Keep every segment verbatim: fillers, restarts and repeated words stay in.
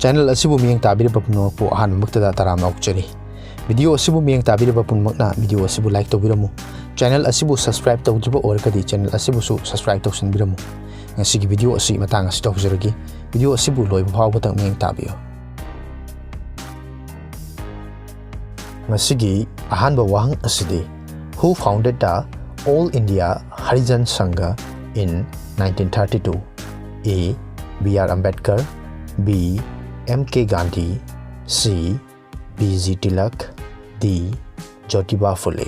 Channel ꯑꯁꯤꯕꯨ ꯃꯤꯠꯌꯦꯡ ꯇꯥꯕꯤꯔꯤꯕ ꯄꯨꯝꯅꯃꯛꯄꯨ ꯑꯍꯥꯟꯕꯃꯛꯇꯗ ꯇꯔꯥꯝꯅ ꯑꯣꯛꯆꯔꯤ꯫ Video ꯑꯁꯤꯕꯨ ꯃꯤꯠꯌꯦꯡ ꯇꯥꯕꯤꯔꯤꯕ ꯄꯨꯝꯅꯃꯛꯅ video ꯑꯁꯤꯕꯨ like ꯇꯧꯕꯤꯔꯝꯃꯨ꯫ Channel ꯑꯁꯤꯕꯨ subscribe ꯇꯧꯗ꯭ꯔꯤꯕ ꯑꯣꯏꯔꯒꯗꯤ channel ꯑꯁꯤꯕꯨꯁꯨ subscribe ꯇꯧꯁꯤꯟꯕꯤꯔꯝꯃꯨ꯫ ꯉꯁꯤꯒꯤ video ꯑꯁꯤ ꯃꯇꯥꯡ ꯑꯁꯤꯗ ꯍꯧꯖꯔꯒꯦ꯫ Video ꯑꯁꯤꯕꯨ ꯂꯣꯏꯕ ꯐꯥꯎꯕꯗꯪ ꯃꯤꯠꯌꯦꯡ ꯇꯥꯕꯤꯌꯨ꯫ ꯉꯁꯤꯒꯤ ꯑꯍꯥꯟꯕ ꯋꯥꯍꯪ ꯑꯁꯤꯗꯤ, Who founded the All India Harijan Sangha in nineteen thirty-two? A. B R Ambedkar, B. M K Gandhi, C. B G Tilak, D. Jyotiba Phule꯫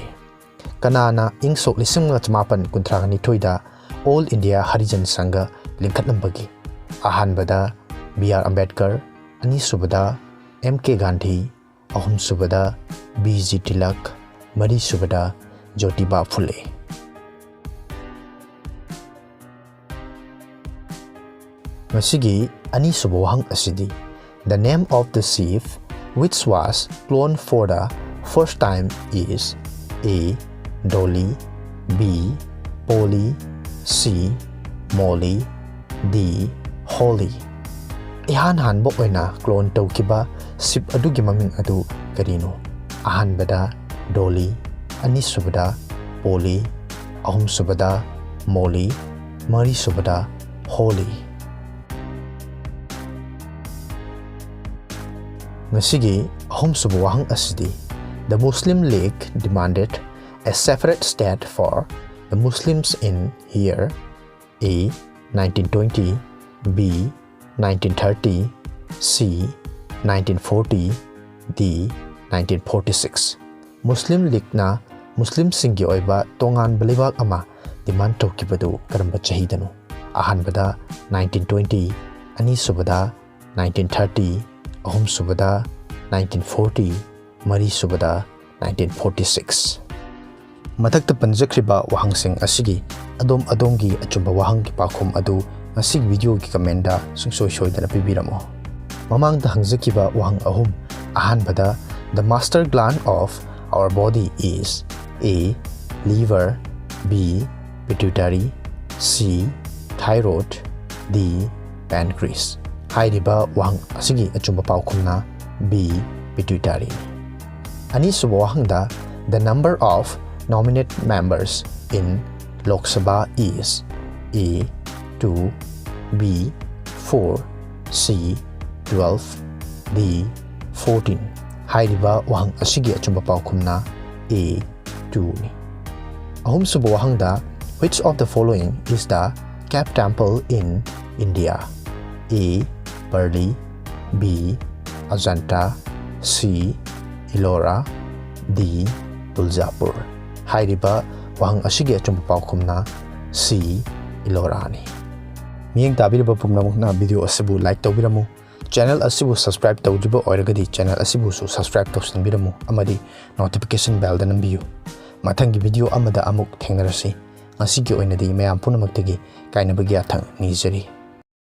ꯀꯅꯥꯅ ꯏꯪ ꯁꯣꯛ ꯂꯤꯁꯤꯡ ꯑꯃꯒ ꯆꯃꯥꯄꯟ ꯀꯨꯟꯊ꯭ꯔꯥ ꯅꯤꯊꯣꯏꯗ All India Harijan Sangha ꯂꯤꯡꯈꯠꯂꯝꯕꯒꯦ? ꯑꯍꯥꯟꯕꯗ B R Ambedkar, ꯑꯅꯤꯁꯨꯕꯗ M K Gandhi, ꯑꯍꯨꯝꯁꯨꯕꯗ B G Tilak, ꯃꯔꯤꯁꯨꯕꯗ Jyotiba Phule꯫ ꯉꯁꯤꯒꯤ ꯑꯅꯤꯁꯨꯕ ꯋꯥꯍꯪ ꯑꯁꯤꯗꯤ, The name of the ship which was cloned for the first time is A. Dolly, B. Polly, C. Molly, D. Holly꯫ ꯏꯍꯥꯟ ꯍꯥꯟꯕ ꯑꯣꯏꯅ clone ꯇꯧꯈꯤꯕ ship ꯑꯗꯨꯒꯤ ꯃꯃꯤꯡ ꯑꯗꯨ ꯀꯔꯤꯅꯣ? ꯑꯍꯥꯟꯕꯗ Dolly, ꯑꯅꯤꯁꯨꯕꯗ Polly, ꯑꯍꯨꯝꯁꯨꯕꯗ Molly, ꯃꯔꯤꯁꯨꯕꯗ Holly꯫ ꯉꯁꯤꯒꯤ ꯑꯍꯨꯝꯁꯨꯕ ꯋꯥꯍꯪ ꯑꯁꯤꯗꯤ, The Muslim League demanded a separate state for the Muslims in year A. nineteen twenty, B. nineteen thirty, C. nineteen forty, D. nineteen forty-six꯫ ꯃꯨꯁꯂꯤꯝ ꯂꯤꯒꯅ ꯃꯨꯁꯂꯤꯝꯁꯤꯡꯒꯤ ꯑꯣꯏꯕ ꯇꯣꯉꯥꯟꯕ ꯂꯩꯕꯥꯛ ꯑꯃ demand ꯇꯧꯈꯤꯕꯗꯨ ꯀꯔꯝꯕ ꯆꯍꯤꯗꯅꯣ? ꯑꯍꯥꯟꯕꯗ nineteen twenty, ꯑꯅꯤꯁꯨꯕꯗ nineteen thirty, ꯑꯍꯨꯝꯁꯨꯕꯗ nineteen forty, ꯃꯔꯤꯁꯨꯕꯗ nineteen forty-six꯫ ꯃꯊꯛꯇ ꯄꯟꯖꯈ꯭ꯔꯤꯕ ꯋꯥꯍꯪꯁꯤꯡ ꯑꯁꯤꯒꯤ ꯑꯗꯣꯝ ꯑꯗꯣꯝꯒꯤ ꯑꯆꯨꯝꯕ ꯋꯥꯍꯪꯒꯤ ꯄꯥꯎꯈꯨꯝ ꯑꯗꯨ ꯉꯁꯤꯒꯤ videoꯒꯤ commentꯗ ꯁꯨꯡꯁꯣꯏ ꯁꯣꯏꯗꯅ ꯄꯤꯕꯤꯔꯝꯃꯨ꯫ ꯃꯃꯥꯡꯗ ꯍꯪꯖꯈꯤꯕ ꯋꯥꯍꯪ ꯑꯍꯨꯝ, ꯑꯍꯥꯟꯕꯗ, The master gland of our body is A. Liver, B. Pituitary, C. Thyroid, D. Pancreas꯫ ꯍꯥꯏꯔꯤꯕ ꯋꯥꯍꯪ ꯑꯁꯤꯒꯤ ꯑꯆꯨꯝꯕ ꯄꯥꯎꯈꯨꯝꯅ B, pituitary꯫ ꯑꯅꯤꯁꯨꯕ ꯋꯥꯍꯪꯗ, the number of nominate members in Lok Sabha is A, two, B, four, C, twelve, D, fourteen꯫ ꯍꯥꯏꯔꯤꯕ ꯋꯥꯍꯪ ꯑꯁꯤꯒꯤ ꯑꯆꯨꯝꯕ ꯄꯥꯎꯈꯨꯝꯅ A, two ꯅꯤ꯫ ꯑꯍꯨꯝꯁꯨꯕ ꯋꯥꯍꯪꯗ, which of the following is the cape temple in India? A, Parli, B, Ajanta, C, Ellora, D, Tuljapur꯫ ꯍꯥꯏꯔꯤꯕ ꯋꯥꯍꯪ ꯑꯁꯤꯒꯤ ꯑꯆꯨꯝꯕ ꯄꯥꯎꯈꯨꯝꯅ C, Ellora ꯅꯤ꯫ ꯃꯤꯠꯌꯦꯡ ꯇꯥꯕꯤꯔꯤꯕ ꯄꯨꯝꯅꯃꯛꯅ video ꯑꯁꯤꯕꯨ like ꯇꯧꯕꯤꯔꯝꯃꯨ꯫ Channel ꯑꯁꯤꯕꯨ subscribe ꯇꯧꯗ꯭ꯔꯤꯕ ꯑꯣꯏꯔꯒꯗꯤ channel ꯑꯁꯤꯕꯨꯁꯨ subscribe ꯇꯧꯁꯤꯟꯕꯤꯔꯝꯃꯨ ꯑꯃꯗꯤ notification bell ꯗ ꯅꯝꯕꯤꯌꯨ꯫ ꯃꯊꯪꯒꯤ video ꯑꯃꯗ ꯑꯃꯨꯛ ꯊꯦꯡꯅꯔꯁꯤ꯫ ꯉꯁꯤꯒꯤ ꯑꯣꯏꯅꯗꯤ ꯃꯌꯥꯝ ꯄꯨꯝꯅꯃꯛꯇꯒꯤ ꯀꯥꯏꯅꯕꯒꯤ ꯌꯥꯊꯪ ꯅꯤꯖꯔꯤ꯫